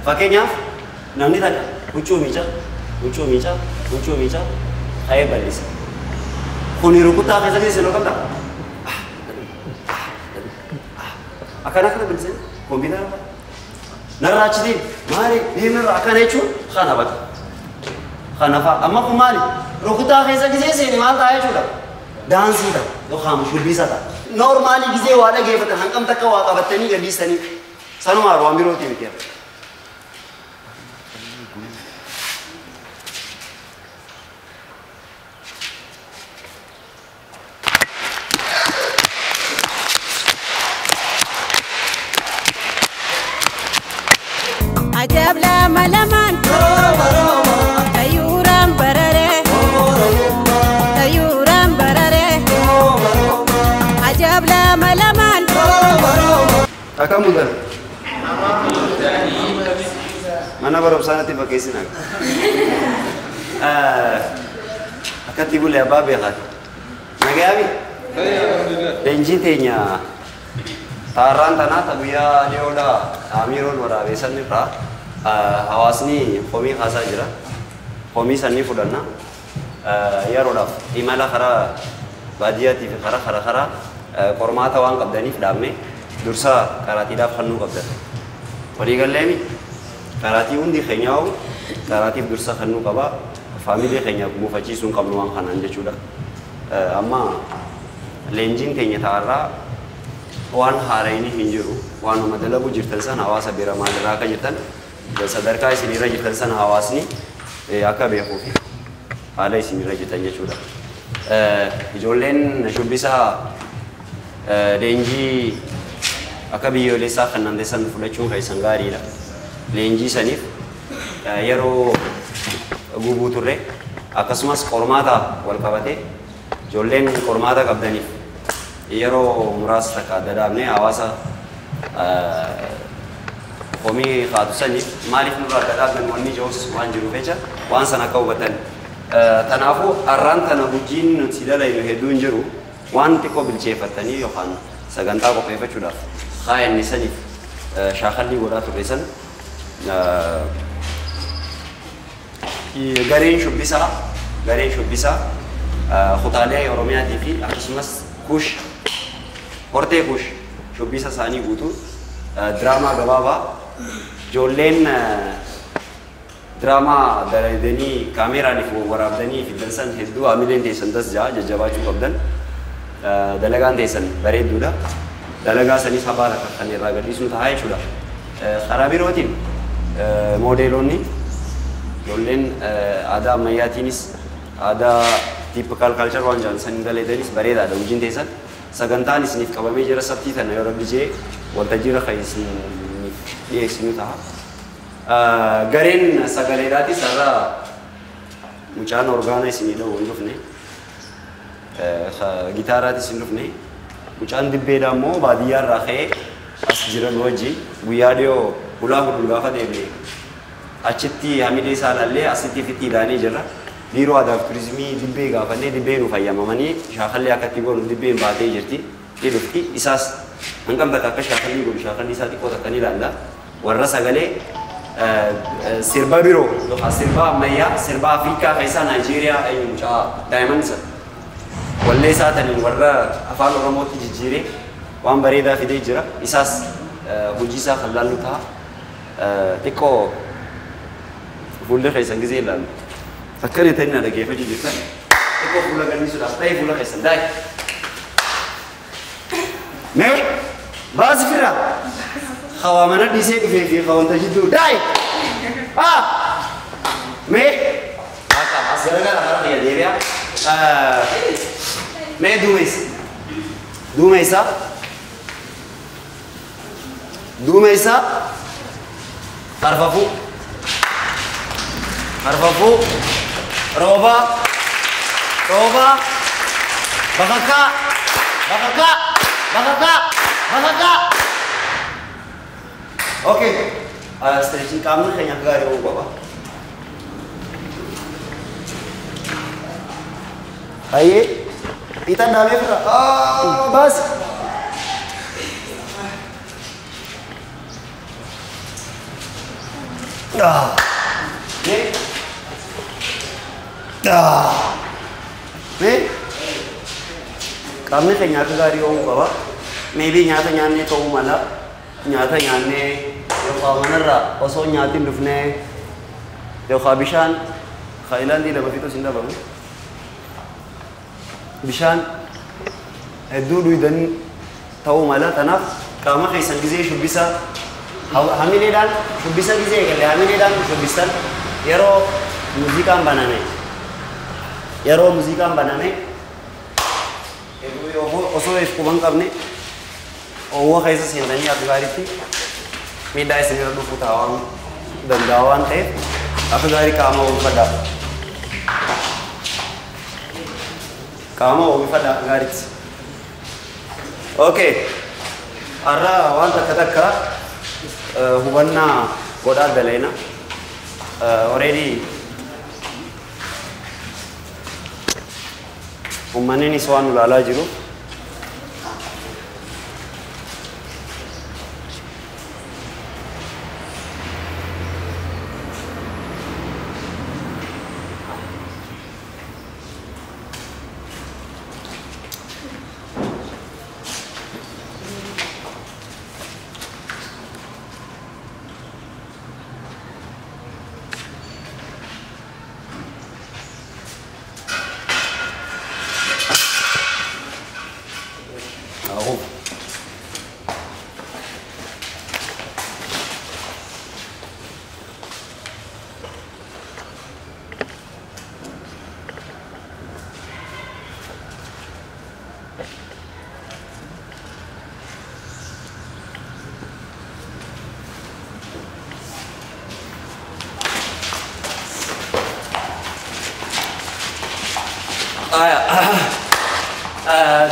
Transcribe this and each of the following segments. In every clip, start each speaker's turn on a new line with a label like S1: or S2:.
S1: Fakkeenyaaf namni takka huccuu miica, huccuu miica, huccuu miica, ka'ee bal'isa. Kuni rukuttaa keessa keessa yeroo qabda. Akkana akkana bal'isee kompiitara fa'a. Narraa achitiin maali deemirra akkana jechuun kana bakka. Kana fa'a amma kun maali? Rukuttaa keessa gisee seene maal ta'a jechuudha? Daansii ta'a yookaan shubbisa ta'a. Noormaalii gisee waa dhageeffatan hanqam takka waa qabattanii gadhiistanii sanumaa waan birootii miti.
S2: Ajab lama lamaan tayuuraan bararee tayuuraan bararee ajab lama lamaan.
S1: Akkam bultan? Mana barumsaa natti fakkeessinaa. Akkatti bulee abbaa beekaati. Nagayaami? Leenjiin teenya taarraan tanaa ta guyyaa dhiyoodhaa Amiiroon waraabessan irraa hawaasni komii kaasaa jira. Komii sanii fudhanna. Yeroodhaaf imala karaa baadiyyaatii fi karaa karaa karaa qormaata waan qabdaniif dhaabne dursa karaatiidhaaf kennuu qabdan. Waliigalleemi karaatii hundi keenyaa karaatiif dursa kennuu qaba. Faamiilii keenya guufachiisuu hin qabnu waan kanaan jechuudha. Amma leenjiin keenya ta'arraa waan haarayni hin jiru waanuma dalagu jirtan sana hawaasa bira maalirraa akka jirtan sadarkaa isinirra jirtan sana hawaasni akka beekuu fi haala isinirra jirtan jechuudha. Ijoolleen shubbisa leenjii akka biyyoolessaa kan nandeessan fudhachuun keessan gaariidha. Leenjii saniif yeroo gubuu turre akkasumas qormaata wal qabatee ijoolleen qormaata qabdaniif yeroo muraasa takka adda dhaabnee hawaasa komii kaatu saniif maaliif nurraa adda dhaabdan wanni jirus waan jiruuf jecha waan sana akka hubatan. Kanaafuu har'aan tana hojiin nuti dalaynu hedduun jiru waan xiqqoo bilcheeffattanii yookaan sagantaa qopheeffachuudhaaf kaayanni saniif shaakallii godhaa turre san gareen shubbisaa kutaalee Oromiyaatii fi akkasumas kuush hortee kuush shubbisa isaanii guutuu diraamaa gabaabaa ijoolleen diraamaa dalaydanii kaameeraaniif waraabdanii fiddan san hedduu haamileen teessan tas ja'a jajjabaachuu qabdan dalagaan teessan bareedduudha. Dalagaa sanis habaa takka kan irraa gadhiisnu ta'a jechuudha. Karaa birootiin moodeelonni ijoolleen aadaa ammayyaatiinis aadaa typical culture waan jedhan san dalaydanis bareedaadha hojiin teessan. Sagantaan isiniif qabamee jira sabtii tana yoo rabbi jee waltajjiirra kan isiniif dhiyeessinu ta'a. Gareen sagaleedhaatis har'a mucaan orgaana isinii dha'u hin dhufne. Gitaaraatis hin dhufne. Mucaan dibbeedhaa immoo baadiyyaa irraa ka'ee as jiran wajjin guyyaa dhiyoo hulaa hudur gaafa deemne achitti hamilee isaa ilaallee asitti fitti ilaalee jirra. Biiroo aadaa fi turizimii dibbee gaafannee dibbee nu fayyamamanii shaakallee akkatti goonu dibbeen baatee jirti. Ni dhufti. Isaas hanqam takka akka shaakallii godhu shaakallii isaa xiqqoo takka ni ilaalla. Warra sagalee sirba biroo yookaan sirba ammayyaa sirba Afrikaa keessaa Naayijeeriyaa eenyu mucaa daa'imman isa wallee isaa taniin warra afaan Oromootti jijjiiree waan bareedaa fidee jira. Isaas hojii isaa kan laallu ta'a. Xiqqoo fuulli keessan gisee ilaallu. Akkana ta'in na dhaggeeffachuu jirtan. Xiqqoo fuula ganniisuudhaaf ta'e fuula keessan daa'i. Mee baasi firra. Hawaa mana dhiisee dhufee fi hawanta jidduu daa'i. Mee akka as garagara karaa kiyya deebi'a. Mee duumessa. Duumessa. Duumessa. Karfafuu. Karfafuu. Rooba. Rooba. Bakakkaa. Bakakkaa. Bakakkaa. Bakakkaa. Okay. Stretching qaamni keenya akka gaarii ta'uu qaba. Ayyee. Ixaan dhaabee fira. Baasi. Mee mee qaamni keenya akka gaarii oomuu qaba. Maybe nyaata nyaannee ta'uu mala. Nyaata nyaannee yookaan manarraa osoo nyaatiin dhufnee yookaan bishaan haayilaandii lama fixus hin dhabamu. Bishaan hedduu dhuydan ta'uu mala. Kanaaf qaama keessan gizee shubbisa hamileedhaan shubbisa gizee eegalle hamileedhaan shubbistan yeroo muuziqaan baname yeroo muuziqaan baname osoo if quban qabne oowwa keessa seentanii akka gaariitti miidhaa isinirra dhufuu ta'a waan danda'a waan ta'eef akka gaarii qaama oomifadhaa. Qaama oomifadhaa akka gaariitti. Okay. Har'a waan takka takka hubannaa godhaa daleena. Already uummanninis waan ulaalaa jiru.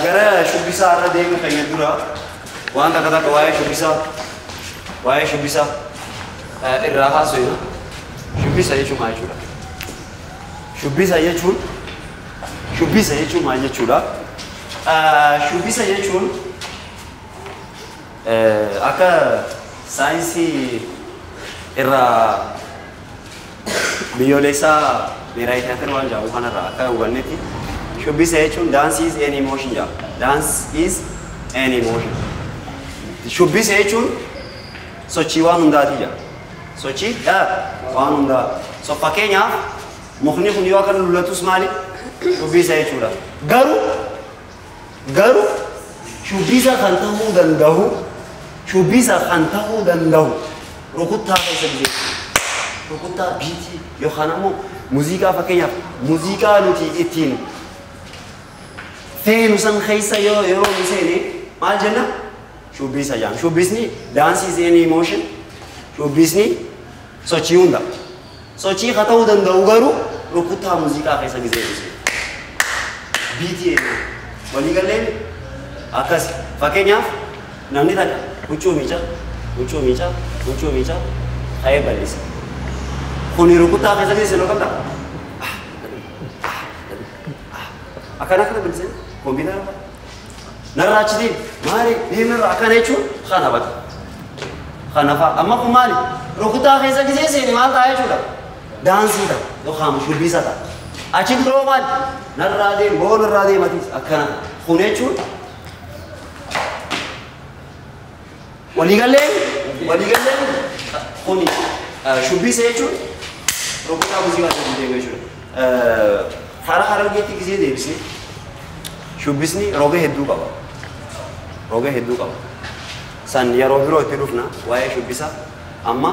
S1: Gara shubbisaa irra deemu keenya dura waan takka takka waa'ee shubbisaa irraa haasofna. Shubbisa jechuun maal jechuudha? Shubbisa jechuun shubbisa jechuun maal jechuudha? Shubbisa jechuun akka saayinsii irraa biyyoolessaa biiraayi tiyaatir waan jedhamu kanarraa akka hubannetti shubbisa jechuun dance is an emotion jedhama. Dance is an emotion. Shubbisa jechuun sochii waan hundaati jedha. Sochii waan hundaa. So fakkeenyaaf mukni kun yoo akkana lulatus maali? Shubbisa jechuudha. Garuu garuu shubbisa kan ta'uu danda'u shubbisa kan ta'uu danda'u rukuttaa keessa gisee rukuttaa biitii yookaan ammoo muuziqaa fakkeenyaaf muuziqaa nuti ittiin feenu san keessa yeroo nu seene maal jenna? Shubbisa jedhama. Shubbisni dance is an emotion. Shubbisni sochii hunda. Sochii haa ta'uu danda'u garuu rukuttaa muuziqaa keessa gisee nu seene. Biitii walii galleen akkas fakkeenyaaf namni takka huccuu miica huccuu miica huccuu miica ka'ee bal'isa. Kuni rukuttaa keessa gisee seenuu qabda. Akkana akkana bal'isee kompiitara fa'a. Narraa achitiin maali deemirraa akkana jechuun kana bakka. Kana fa'a amma kun maali rukuttaa keessa gisee seene maal ta'a jechuudha. Daansii ta'a yookaan shubbisa ta'a. Achi biroo maali narraa deem boo narraa deematis akkana kun jechuun waliigalleen waliigalleen kuni shubbisa jechuun rukuttaa muuziqaa jedhamu deemu jechuudha. Karaa Harargeetti gisee deebisne shubbisni roga hedduu qaba. Roga hedduu qaba. San yeroo biroo itti dhufna waa'ee shubbisaa amma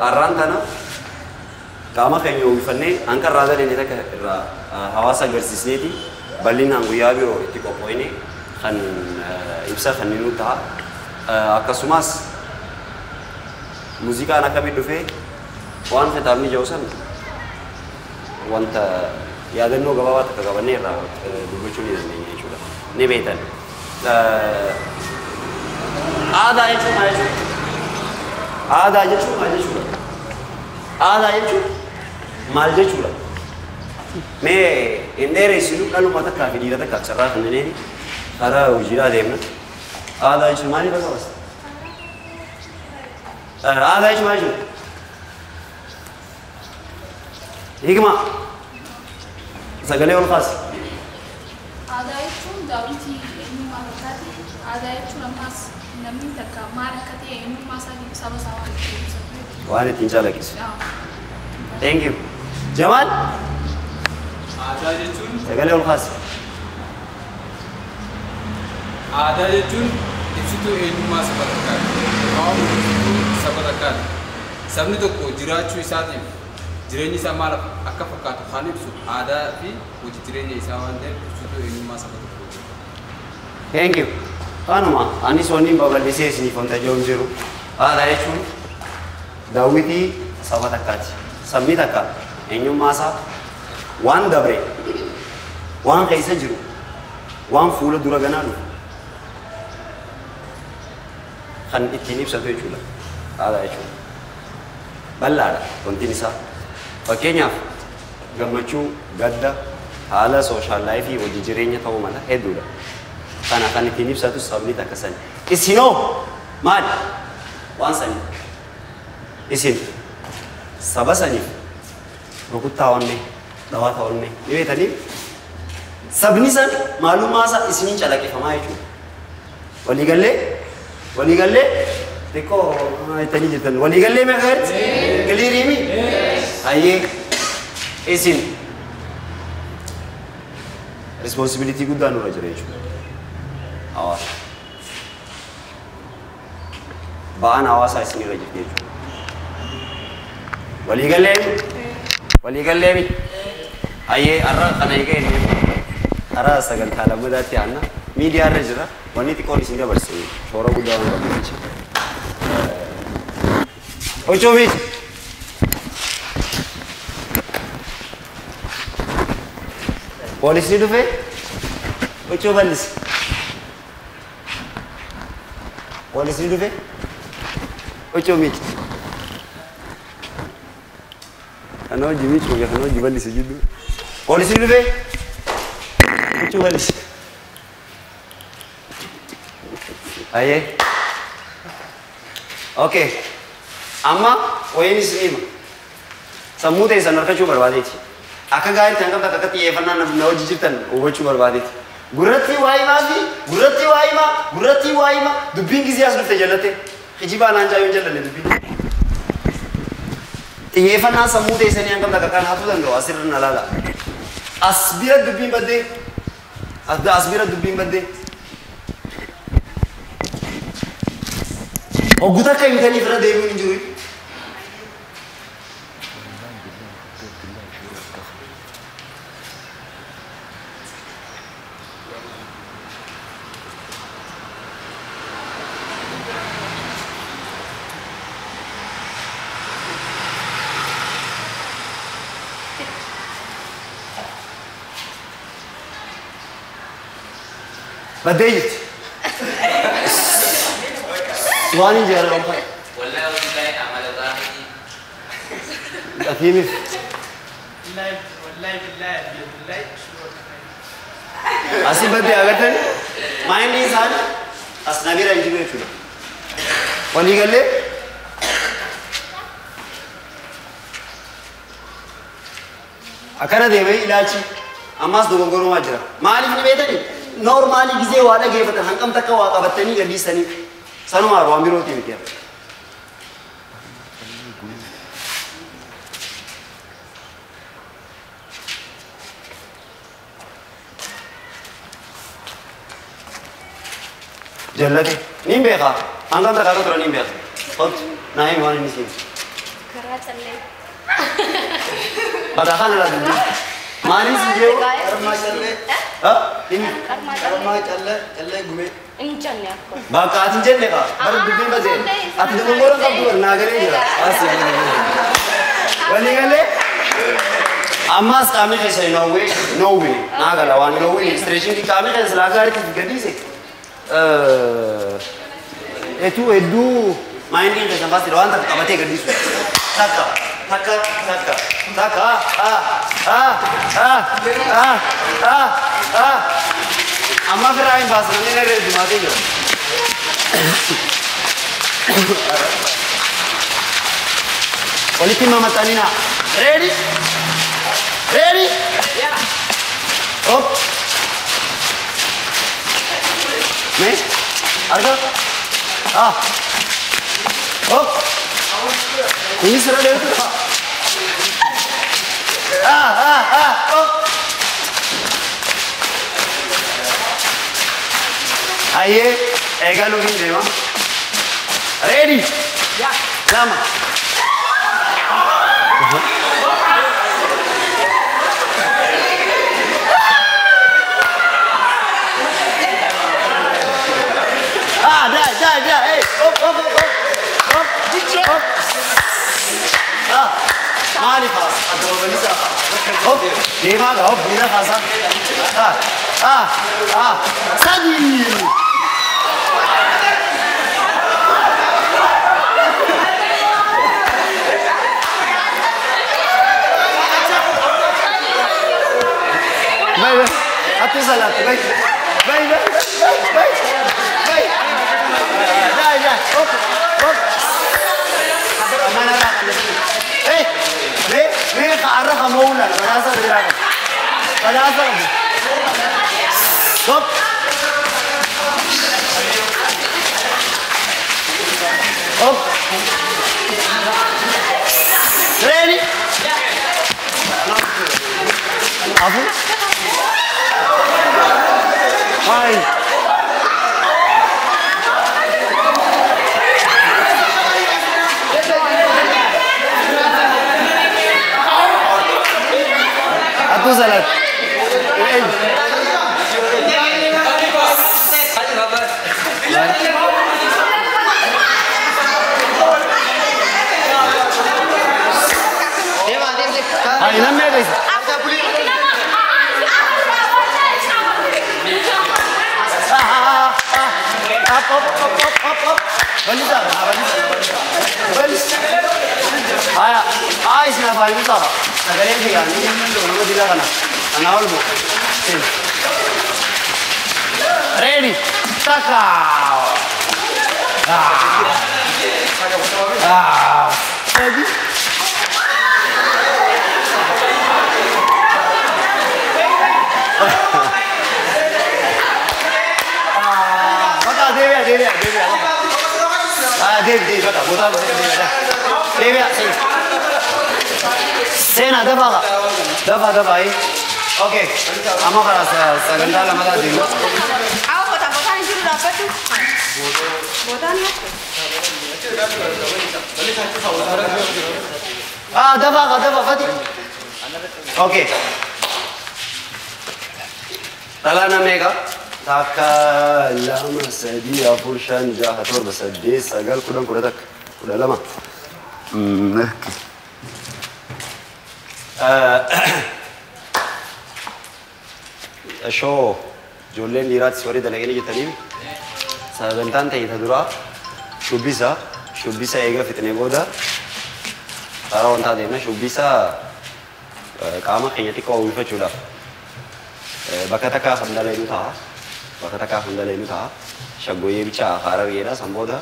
S1: har'aan tana qaama keenya uwwifannee hanqa irraa dalene takka irraa hawaasa agarsiisneeti bal'inaan guyyaa biroo itti qophoofne kan ibsa kan nu ta'a. Akkasumas muuziqaan akkamitti dhufee waan kitaabni jedhu san wanta yaadannoo gabaabaa takka qabannee irraa dubbachuu ni dandeenya jechuudha. Ni beektan. Aadaa jechuun maal jechuudha? Aadaa jechuun maal jechuudha? Aadaa jechuun maal jechuudha? Mee hin dheeressinu dhaluma takkaa fi dhiira takkaaf carraa kennineeni karaa hojiidhaa deemna. Aadaa jechuun maaliif akka baasta? Aadaa jechuun maal jechuudha? Hikma. Sagalee ol kaasi.
S3: Aadaa jechuun daawwitii eenyummaa takkaati. Aadaa jechuun ammas namni takka maal akka ta'e eenyummaa isaatiif saba isaa waan ittiin ibsatu.
S1: Waan ittiin calaqqisu. Thank you. Jamal.
S4: Aadaa jechuun
S1: Sagalee ol kaasi.
S4: Aadaa jechuun ibsituu eenyummaa saba takkaati. Qaama ibsituu saba takkaati. Sabni tokko jiraachuu isaatiif jireenyi isaa maal akka fakkaatu kan ibsu aadaa fi hojii jireenya isaa waan ta'eef ibsituu eenyummaa saba tokkooti.
S1: Thank you. Kanuma anis wanni babal'isee isiniif wanta jiru jiru. Aadaa jechuun daawwitii saba takkaati. Sabni takka eenyummaa isaa waan dabre, waan keessa jiru, waan fuula dura ganaa dhufu kan ittiin ibsatu jechuudha. Aadaa jechuudha. Bal'aadha wanti isaa. Fakkeenyaaf gammachuu, gadda, haala social life hojii jireenya ta'uu mala hedduudha. Kana kan ittiin ibsatu sabni takka sani. Isinoo maali? Waan sani. Isin saba saniif rukuttaa onnee, dhawaata onnee ni beektanii sabni san maalummaa isaa isiniin calaqqifamaa jechuudha. Waliigallee? Waliigallee? Xiqqoo jettanii jirtan. Waliigallee meeqa garti? Clear? Hayyee isin responsibility guddaa nurra jira jechuudha. Hawaasa. Ba'aan hawaasaa isinirra jirti jechuudha. Waliigallee? Waliigallee? Hayyee har'a kana eegee karaa sagantaa lammataatti aanna. Miidiyaa irra jira. Wanni xiqqoon isin dabarse shoora guddaa waan qabu jechuudha. Huccuu miiti. Poolisni dhufe huccuu bal'ise. Poolisni dhufe huccuu miiti. Kana hojii miicuu fi kana hojii bal'ise jidduu. Poolisni dhufe huccuu bal'ise. Ayyee. Okay. Amma wayiin isin hima. Sammuu teessan harkachuu barbaadeeti. Akka gaariitti hangam takka akka xiyyeeffannaa na hojii jirtan hubachuu barbaadeeti. Gurratti waa himaa fi gurratti waa himaa gurratti waa himaa dubbiin gizee as dhufte jallatte. Kijibaa naan jaayoon jallanne dubbiin. Xiyyeeffannaa sammuu teessanii hangam takka kan hatuu danda'u asirra na laala. As bira dubbiin baddee as bira dubbiin baddee. Hoggu takka himtanii irra deebi'uun hin jiru. Baddee jirti. Waan hin jaalladhu kan.
S5: Wallahi wallahi amala gaarii.
S1: Ati himif.
S6: Wallahi wallahi billahi billahi.
S1: Asii baddee agartani maayinni isaan as na bira hin jiru jechuudha. Walii gallee akkana deemee ilaalchi ammas dogongorumaa jira. Maaliif ni beektani? Normaalii gizee waa dhageeffatan hanqam takka waa qabattanii gadhiisanii sanuma waan birootii miti. Jallate niin beekaa hangam takka akka ture niin beeka. Qot naa himi waan inni siin.
S7: Karaa callee.
S1: Bakka kana laa dubbii. Maaliif si jeewu?
S6: Qarmaa callee.
S1: Himi.
S6: Qarmaa callee callee gumee.
S7: Hin jenne akkuma.
S1: Bakka ati hin jenne kaa. Bara dubbiin badee. Ati dogongora qabdu naa galee jira. Asi. Walii galee? Ammas qaamni keessa hin oowwee hin oowwine. Naa gala waan hin oowwine. Registration qaamni keessa silaa gaariitti gadhiise. Etuu hedduu maayindiin keessan baasee waan takka qabatee gadhiisu. Takka takka takka takka ah ah ah ah ah ah. Amma firaa hin baasan namni irra heddumaatee jira. Walitti mamaxxanina. Ready? Ready? Yeah. Up. Mee? Arga? Ah. Up. Ini sirra dheertu. Ah, ah, ah. Up. Hayyee eegaluu hin deema. Ready? Yeah. 2. Ah, dah, dah, dah. Hey, up, up, up, up. Up, up. Ah, maaliif haasa? Adda babalisa. Up, deemaa gaa, up, miila kaasa. Ah, ah, ah. 3. Vai, vai. Ati salat. Vai. Vai, vai, vai, vai. Vai. Dai, dai. Hop, hop. Mana ra? Eh, re, re kaara kamoula. Badasa dira. Badasa. Hop. Hop. Ready? 4. Hai. Atu salat. Hai, namma guys. Up, up, up, up, up, up. Balisa, balisa, balisa. Haya, ah, isna balisa. Sagaleen figaa, ni nama dila kana. Ana ol bu. Ready? Taka. Ah. Ah. Ready? Deebi'a, deebi'a. Ah, deebi, deebi, bakka, bootaa godhe, deebi'a. Deebi'a, seena. Seena, dafaa, dafaa, dafaa, eh. Okay, amma karaa sagantaa lamataa deemu.
S7: Awa, bootaa, bootaan hin jiru dhaabbadhu. Bootaan nyaattu.
S1: Ah, dafaa, dafaa, fati. Okay. Dhalaa nama meeqa? 1, 2, 3, 4, 5, 6, 7, 8, 9, 10, 11, 12. Shoo ijoolleen dhiiraatis warri dalaganii jettanii sagantaan ta'e ta duraa shubbisa eega fixnee booda karaa wantaa deemna shubbisa qaama keenya xiqqoo uwwifachuudhaaf bakka takkaa kan dalagnu ta'a. Bakka takkaa kan dalagnu ta'a. Shaggooyyee bicha karaa argeedha. San booda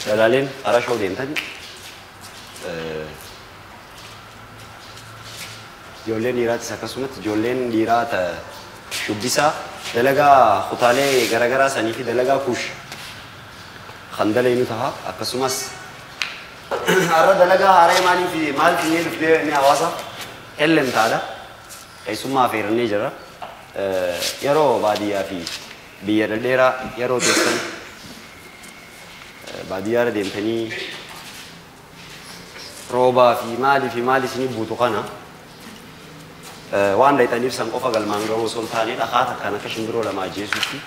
S1: dalaaleen karaa shoo deemtan ijoolleen dhiiraatis akkasumatti ijoolleen dhiiraa shubbisa dalagaa kutaalee garaagaraa sanii fi dalagaa kuush kan dalagnu ta'a. Akkasumas har'a dalagaa haaraa maaliif maal finnee dhuftee inni hawaasa hellen taadha. Keessummaa affeerannee jirra. Yeroo baadiyyaa fi biyya dhedheeraa yeroo teessan baadiyyaarra deemtanii roobaa fi maalii fi maali isinii buutu kana waan dhayxaniif san qofa galmaan ga'uu osoo hin taane dhakaa takkaan akka shimbiroo lama ajjeesuutti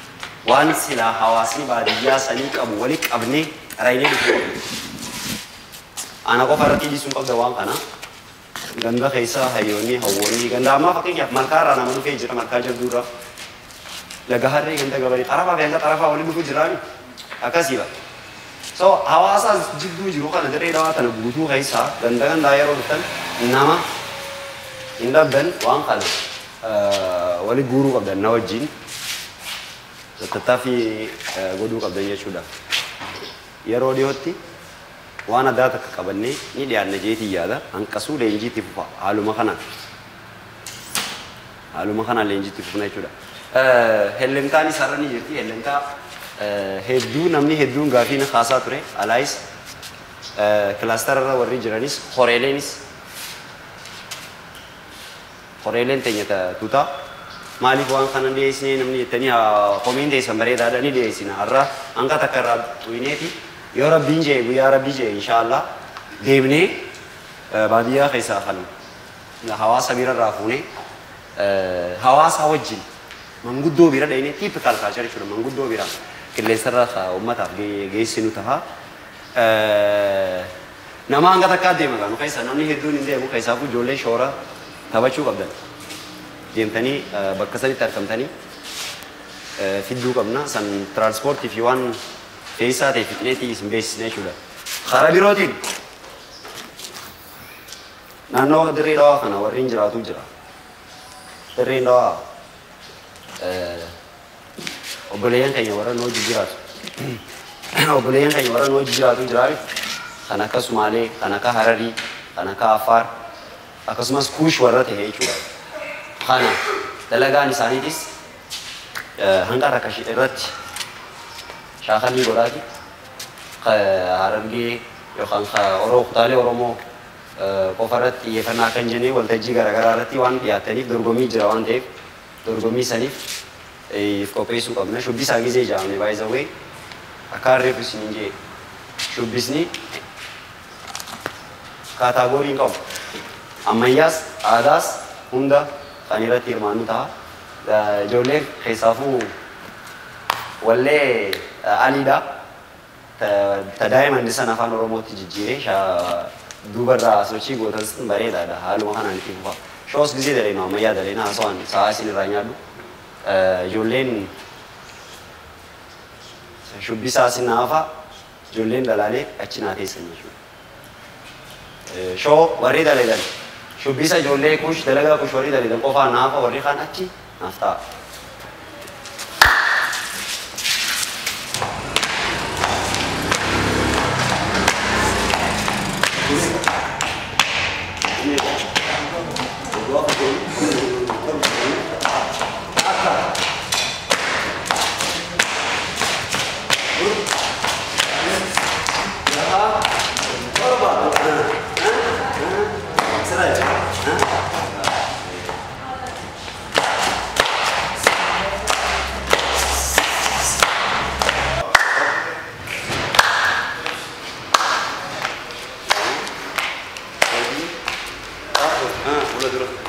S1: waan silaa hawaasni baadiyyaa sanii qabu walitti qabnee qaraynee dhufuu. Ana qofa irratti dhiisuun qabda waan kana. Ganda keessa hayyoonni hawwoonni ganda ammaa fakkeenyaaf malkaarraa nama dhufee jira malkaa jabduurraa laga harree ganda gabarii xarafaa fi hanga xarafaa waliin dhufuu jiraani akkasiidha. So hawaasa jidduu jiru kana dirree dhawaa tana guutuu keessa ganda gandaa yeroo dhuftan nama hin dhabdan waan kana wali guuruu qabdan na wajjin tattaaffii godhuu qabdan jechuudha. Yeroo dhiyootti Waan addaa takka qabannee ni dhiyaanna jeetii yaada. Hanqasuu leenjiitti fufa haaluma kanaan. Haaluma kanaan leenjiitti fufna jechuudha. Hellemtaan isaarra ni jirti. Hellemtaa hedduu namni hedduun gaafii na kaasaa ture. Alaayis kilaastararra warri jiranis horeeleenis horeeleen teenya tuutaa maaliif waan kana dhiyeessinee namni jettanii komiin teessan bareedaadha ni dhiyeessina. Har'a hanga takka irraa xuyineeti yoo rabbiin jee guyyaa rabbii jee inshaallah deemnee baadiyyaa keessaa kan hawaasa bira irraa fuunee hawaasa wajjin manguddoo bira dhaqnee typical culture jechuudha manguddoo bira qilleensarra uummataaf geessinu ta'a. Nama hanga takkaa deema gaanu keessa namni hedduun hin deemu keessaafuu ijoollee shoora taphachuu qabdan. Deemtanii bakka sanitti argamtanii fidduu qabna san tiraanspoortii fi waan fe'iisaa ta'e fixneetii isin beeksisna jechuudha. Karaa birootiin naannoo dirree dhawaa kana warreen jiraatu jira. Dirreen dhawaa obboleeyyan keenya warra nu hojii jiraatu. Obboleeyyan keenya warra nu hojii jiraatu jira. Kan akka Sumaalee, kan akka Hararii, kan akka Affaar akkasumas Kuush warra ta'e jechuudha. Kana dalagaan isaaniitis hanga rakka irratti shaakalli godhaati. Harargee yookaan kutaalee Oromoo qofa irratti xiyyeeffannaa kan jennee waltajjii garaagaraa irratti waan dhiyaataniif dorgommii jira waan ta'eef dorgommii saniif if qopheessuu qabna. Shubbisaa gizee jedhamne baay'isawee akka harreef isiniin jee shubbisni kaataagorii hin qabu. Ammayyaas aadaas hunda kan irratti hirmaannu ta'a. Ijoolleen keessaafuu wallee aliidha. Ta daa'imman san afaan Oromootti jijjiiree duubarraa sochii gootan sun bareedaadha. Haaluma kanaan itti fufa. Shoos gizee daleenu ammayyaa daleena haasawaan sa'aa isin irraa nyaadhu. Ijoolleen shubbisaa isin naafa ijoolleen dalaalee achi naa teessan jechuudha. Shoo warri daleedan shubbisa ijoollee kush dalagaa kush warri daleedan qofaa naafa warri kaan achi naaf ta'a. Udah dulu.